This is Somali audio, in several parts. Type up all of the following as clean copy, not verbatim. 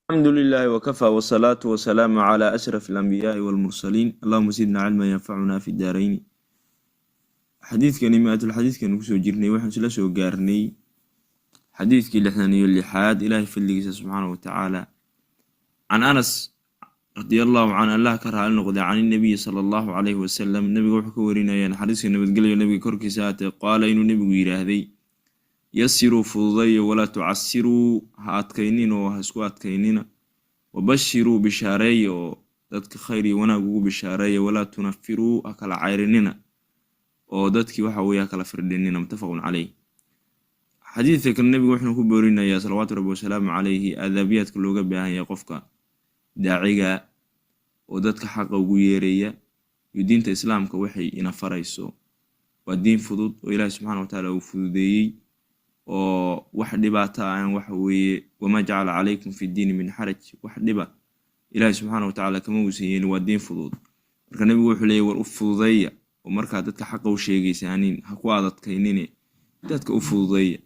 Alxamdu lilaahi wakafaa wasalaatu wasalaamu calaa ashraf alambiyaai walmursaliin. Allahuma sidna cilman yanfacuna fi daarayni. Xadiidkani mi-atulxadiidkanu kusoo jirnay, waxaan isla soo gaarnay xadiidkii 66aad, Ilaahay fadligiisa subxaana wa tacaala. Can Anas radia allahu can, Allah ka raali noqday, can inabiyi sala allahu calayhi wasalam, nebiga wuxuu ka warinaya, naxariiska nabadgelyo nebiga korkiisa haatee, qaala, inuu nebigu yidhaahday: "Yasiruu, fududeeyo, walaa tucasiruu, ha adkaynin oo ha isku adkaynina, wabashiruu, bishaareeya oo dadka khayr iyo wanaag ugu bishaareeya, walaa tunafiruu, ha kala cayrinina oo dadkii waxa weye ha kala firdhinina." Muttafaqun caleyh. Xadiidka kale nebigu wuxuu ku boorinayaa, salawaatu rabbi wasalaamu calayhi, aadaabiyaadka looga baahan yahay qofka daaciga oo dadka xaqa ugu yeeraya iyo diinta Islaamka waxay ina farayso. Waa diin fudud oo Ilaahi subxaana wa tacaala uu fududeeyey oo wax dhibaata aan waxa weeye, "wamaa jacala calaykum fi ddiini min xaraj", wax dhiba Ilaahi subxaana wa tacaala kama uusan yeelin. Waa diin fudud. Marka nebigu wuxuu leeyay: war u fududeeya oo markaa dadka xaqa u sheegaysaanin ha ku adadkaynine, dadka u fududeeya,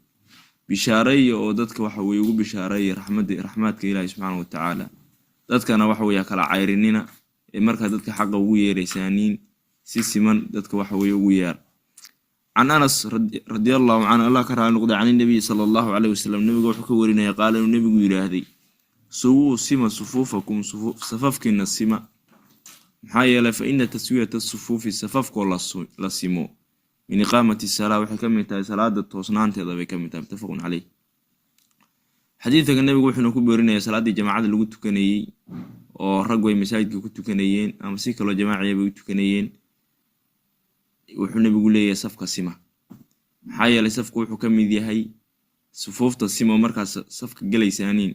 bishaareeya oo dadka waxa weye ugu bishaareeya raxmadda, raxmaadka Ilaahi subxaana wa tacaala. Dadkana waxa weye ha kala cayrinina ee markaa dadka xaqa ugu yeeraysaaniin si siman dadka waxa weye ugu yeer. Can Anas radia allahu canhu, Allah ka raali noqday, can inabiyi sala allahu caleyhi wasalam, nebiga wuxuu ka warinaya, qaala, inuu nebigu yidhaahday: "Suwuu, sima, sufuufakum, safafkiina sima. Maxaa yeelay, fa ina taswiyata sufuufi, safafkoo la simo, min iqaamati salaa, waxay ka mid tahay salaada toosnaanteeda bay ka mid tahay." Muttafaqun caleyh. Xadiidka nebigu wuxuuna ku boorinaya salaaddii jamaacada lagu tukanayey oo raggu ay masaajidka ku tukanayeen ama si kaloo jamaaciya bay u tukanayeen. Wuxuu nebigu leeyahay: safka sima. Maxaa yeelay, safku wuxuu ka mid yahay sufuufta sima. Markaas safka gelaysaaniin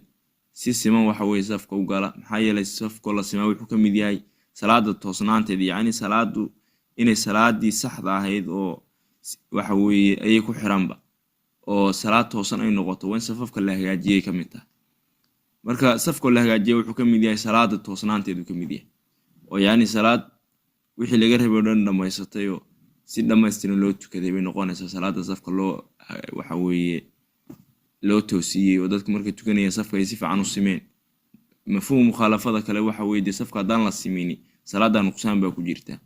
si siman waxa weye safka u gala. Maxaa yeelay, safkoo la simaa wuxuu ka mid yahay salaada toosnaanteeda, yacni salaadu inay salaadii saxda ahayd oo waxa weeye ayay ku xiranba oo salaad toosan ay noqoto waa in safafka la hagaajiyay ka mid tahay. Marka safkoo la hagaajiya wuxuu ka mid yahay salaada toosnaanteedu ka mid yahay, oo yacni salaad wixii laga rabay o dhan dhammaysatay oo si dhammaystiran loo tukaday bay noqonaysaa salaada safka loo waxa weeye loo toosiyey oo dadku markay tukanayeen safka ay si fiican u simeen. Mafhuum mukhaalafada kale waxa weye dee safka haddaan la simini salaada nuqsaan baa ku jirta.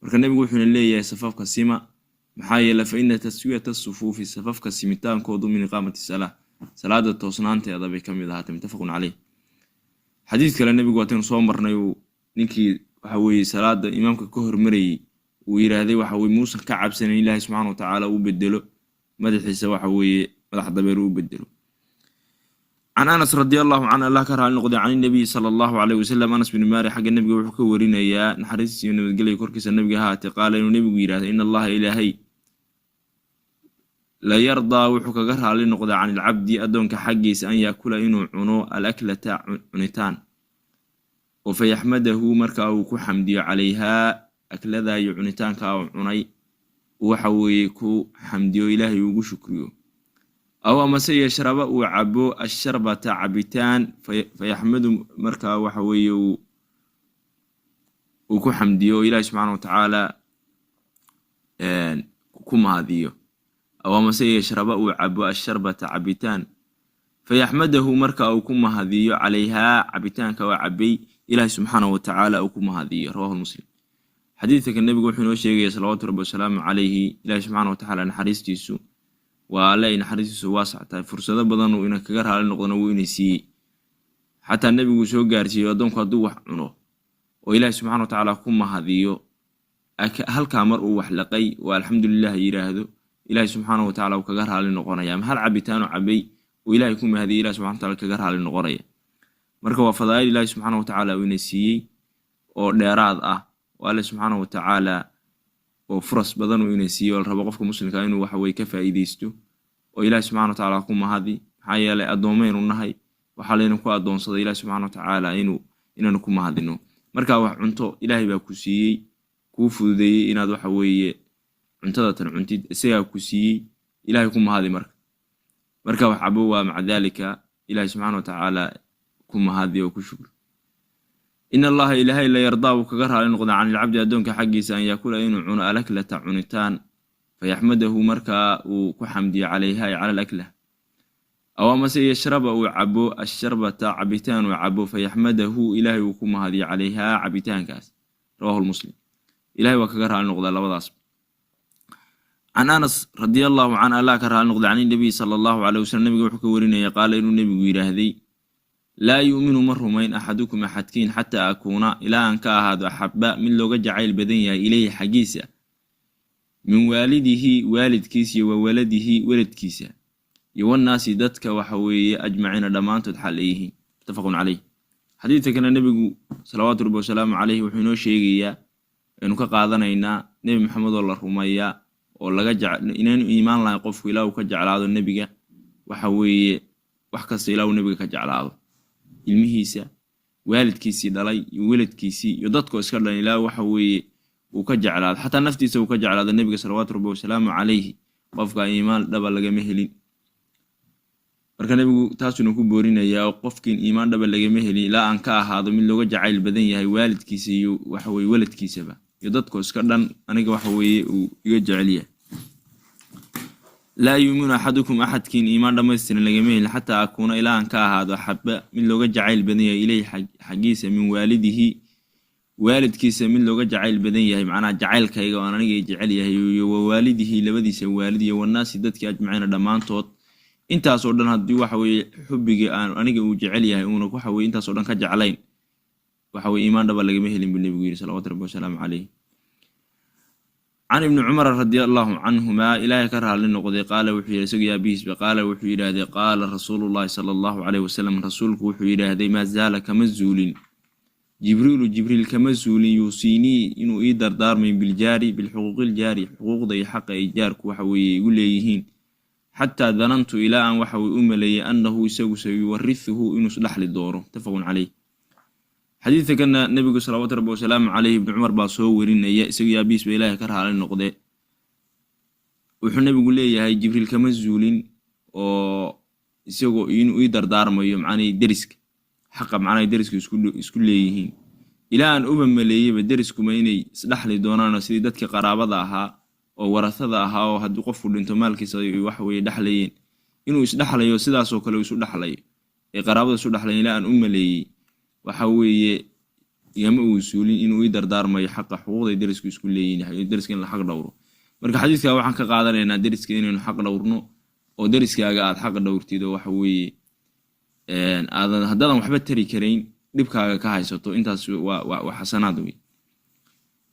Marka nebigu wuxuuna leeyahay: safafka sima. Maxaa yeele, fa ina taswiyata sufuufi, safafka simitaankoodu, min iqaamati salaa, salaada toosnaanteeda bay ka mid ahaatay. Muttafaqun caleyh. Xadiid kale nebigu waataynu soo marnay, uu ninkii waxa weeye salaada imaamka ka hormarayey uu yidhaahday waxa weye muusan ka cabsanayn Ilaahay subxaana wa tacaala uu bedelo madaxiisa, waxa weeye madax dabeer uu bedelo. Can Anas radi allahu canhu, Allah ka raali noqday, can inabiyi sala allahu caleyhi wasalam, Anas bin Maalik xagga nebiga wuxuu ka warinayaa, naxariis iyo nabadgelya korkiisa nebiga ahaatee, qaala, inuu nebigu yidhahday: "In Allaha, Ilaahay, la yardaa, wuxuu kaga raali noqdaa, can ilcabdi, addoonka xaggiisa, an yaakula, inuu cuno, alaklata, cunitaan, oo fayaxmadahu, marka uu ku xamdiyo, calayhaa, aklada iyo cunitaanka uu cunay waxa weeye ku xamdiyo, Ilaahay ugu shukriyo, aw amase yashraba, uu cabo, asharbata, cabitaan, fayaxmadu, markaa waxa weeye uu ku xamdiyo oo Ilaahi subxaana wa tacaala ku mahadiyo, aw amase yashraba, uu cabo, asharbata, cabitaan, fayaxmadahu, marka uu ku mahadiyo, calayhaa, cabitaanka oo cabay Ilaahi subxaana wa tacaala uu ku mahadiyo." Rawahu Muslim. Xadiidka nebigu wuxuu inoo sheegaya, salawaatu rabbi wasalaamu calayhi, Ilaahi subxaana wa tacaala naxariistiisu waa alle ay naxariistiisu waasac tahay. Fursado badan uu ina kaga raali noqdona wuu ina siiyey. Xataa nebigu soo gaarsiiyo addoonku hadduu wax cuno oo Ilaahi subxana wa tacaala ku mahadiyo, halkaa mar uu wax laqay oo alxamdulilah yidhaahdo, Ilaahi subxaana wa tacala uu kaga raali noqonaya. Ama hal cabitaanu cabay oo Ilahay ku mahadiyay, Ilahi subxana wa tacala kaga raali noqonaya. Marka waa fadaa'il Ilaahi subxaana wa tacaala uu ina siiyey oo dheeraad ah oo Alle subxaana wa tacaala oo furas badan uu ina siiyey oo la rabo qofka muslimka inuu waxa weye ka faa'iideysto oo Ilahi subxana wa tacaala ku mahadi. Maxaa yeelay, addoomaynu nahay, waxaa layna ku addoonsaday Ilahi subxana wa tacaala inaanu ku mahadino. Markaa wax cunto Ilaahay baa ku siiyey, kuu fududeeyey inaad waxa weeye cuntada tan cuntid, isagaa ku siiyey, Ilahay ku mahadi. Marka wax cabo waa maca daalika Ilahi subxana wa tacaala ku mahadi oo ku shukri. "In Allaha, Ilaahay, la yardaa, wuu kaga raali noqdaa, can ilcabdi, addoonka xaggiisa, an yaakula, inuu cuno, alaklata, cunitaan, fayaxmadahu, markaa uu ku xamdiyo, calayha, ay cala alakla." Aw amase yashraba uu cabo asharbata cabitaan uu cabo, fayaxmadahu Ilaahay uu ku mahadiyo calayhaa cabitaankaas. Rawahu Muslim. Ilahay waa kaga raali noqdaa labadaas. Can Anas radia Allahu can, Allah ka raali noqday, can Inabiy sala Allahu caleyh wasalam, nabiga wuxuu ka warinaya, qaala inuu nebigu yidhaahday: "Laa yu'minu ma rumayn axadukum axadkiin xataa akuuna ilaa aan ka ahaado axabba mid looga jacayl badan yahay ilayhi xaggiisa min waalidihi waalidkiisa iyo wa waladihi weladkiisa iyo wannaasi dadka waxa weeye ajmaciina dhammaantood xaal ay yihiin." Muttafaqun caleyh. Xadiidka kale nebigu salawaatu rabbi wasalaamu caleyh wuxuu inoo sheegayaa, aynu ka qaadanaynaa, Nebi Maxamed oo la rumeeyaa oo laga inaynu iimaan lahayn qofku ilaa uu ka jeclaado nebiga, waxa weeye wax kasta ilaa uu nebiga ka jeclaado, ilmihiisa, waalidkiisii dhalay iyo weladkiisii iyo dadkoo iska dhan, ilaa waxa weeye uu ka jeclaado, xataa naftiisa uu ka jeclaado nebiga salawaatu rabbi wasalaamu calayhi, qofka iimaan dhaba lagama helin. Marka nebigu taasuuna ku boorinayaa oo qofkiin iimaan dhaba lagama helin ilaa aan ka ahaado mid looga jacayl badan yahay waalidkiisa iyo waxaweye weladkiisaba iyo dadkoo iska dhan aniga waxa weeye uu iga jecel yahay. "Laa yuuminu axadukum axadkiin iimaan dhammaystiran lagama helin xataa akuuna ilaa aan ka ahaado axaba mid looga jacayl badan yahay ileyhi xaggiisa min waalidihi waalidkiisa mid looga jacayl badan yahay, macnaha jacaylkayga oo aan aniga jecel yahay, iyo wa waalidihi labadiisa waalid iyo wannaasi dadkii ajmaciina dhammaantood. Intaasoo dhan haddii waxa weye xubbiga aan aniga uu jecel yahay uuna waxa weye intaasoo dhan ka jeclayn, waxa weye iimaan dhaba lagama helin buu nebigu yidhi salawatu rabbi wasalaamu caleyh. Can Ibni Cumar radia Allahu canhumaa, Ilaahay ka raali noqday, qaala wuxuu yidhi isagu yaabihiisba, qaala wuxuu yidhaahday: qaala Rasuulullahi sala Allahu caleyh wasalam, rasuulku wuxuu yidhaahday: "Maa zaala kama zuulin Jibriilu Jibriil kama zuulin yuusiinii inuu ii dardaarmay biljaari bilxuquuqiljaari xuquuqda iyo xaqa ay jaarku waxa weeye igu leeyihiin, xataa danantu ilaa aan waxa weye u maleeyay annahu isagu sayuwarihuhu inuu isdhaxli doono." Muttafaqun caleyh. Xadiidka kana nebigu salawaatu rabbi wasalaamu caleyh, Ibni Cumar baa soo warinaya isagu yaabihiis ba, Ilaahay ka raali noqde, wuxuu nebigu leeyahay Jibriil kama zuulin oo isagoo inuu ii dardaarmayo macnihii deriska xaqa macnaha deriska isku leeyihiin, ilaa aan uba maleeyeyba deriskuma inay isdhaxli doonaanoo sidii dadkii qaraabada ahaa oo warasada ahaa oo haddii qofku dhinto maalkiisa waxa weye dhexlayeen, inuu isdhexlayo sidaasoo kale isu dhexlayo ee qaraabada isu dhexlayen, ilaa aan u maleeyey waxa weeye igama uu suulin inuu ii dardaarmayo xaqa xuquuqday derisku isku leeyihin, deriska in la xaq dhowro. Marka xadiiska waxaan ka qaadanaynaa deriska inaynu xaq dhowrno oo deriskaaga aad xaq dhowrtid oo waxa weeye aadan haddaadan waxba tari karayn dhibkaaga ka haysato, intaas waa xasanaad wey.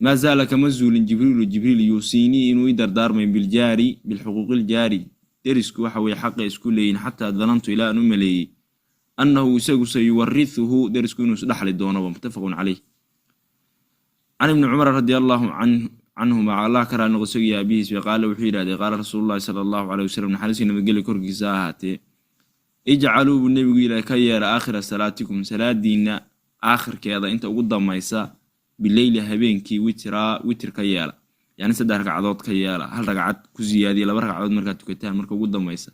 "Maa zaala kama zuulin Jibriilu Jibriil yuusiinii inuu ii dardaarmay biljaari bilxuquuqiljaari derisku waxa weye xaqa isku leeyihin, xataa danantu ilaa aan u maleeyey annahu isagu sayuwarihuhu derisku inuu isdhaxli doonoba." Muttafaqun caleyh. Can Ibni Cumar radia Allahu canhuma, Allah ka raali noqo isagiyo aabihiisba, qaala wuxuu yidhahday: qaala Rasuulullahi sala Allahu caleyh wasalam, naxariisii nabadgelya korkiisa ha ahaatee, "Ijcaluu," buu nebigu yidhaha, "ka yeela aakhira salaatikum salaadiinna aakhirkeeda inta ugu dambaysa bileyli habeenkii witraa witir ka yeela," yacni 3 ragcadood ka yeela, hal ragcad ku siyaadiya, 2 ragcadood markaad tukataan marka ugu dambaysa.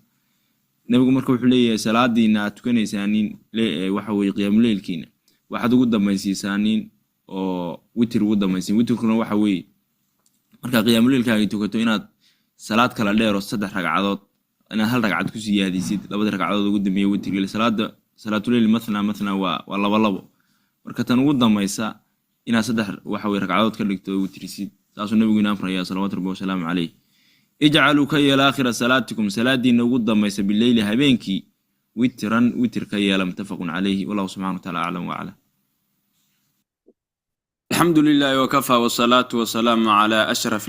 Nebigu marka wuxuu leeyahay salaadiina aad tukanaysaanin waxa weye qiyaamuleylkiina waxaad ugu dambaysiisaanin oo witir ugu dambaysiin. Witirkuna waxa weeye markaa qiyaamuleylkaaga tukato inaad salaad kala dheer oo 3 ragcadood inaad hal ragcad ku siyaadisid labadii ragcadood ugu dambeeya witirka. Salaada salaatuleyl mathna mathna waa labo labo, marka tan ugu dambaysa inaad 3 waxa weye ragcadood ka dhigto oo witrisid, saasuu nebigu ina amraya salawatu rabbi wasalaamu caleyh. "Ijcaluu ka yeela aakhira salaatikum salaadiina ugu dambaysa bileyli habeenkii witran witir ka yeela." Muttafaqun caleyhi. Wallahu subxana wa taala aclam waclam. الحمد لله وكفى والصلاة والسلام على أشرف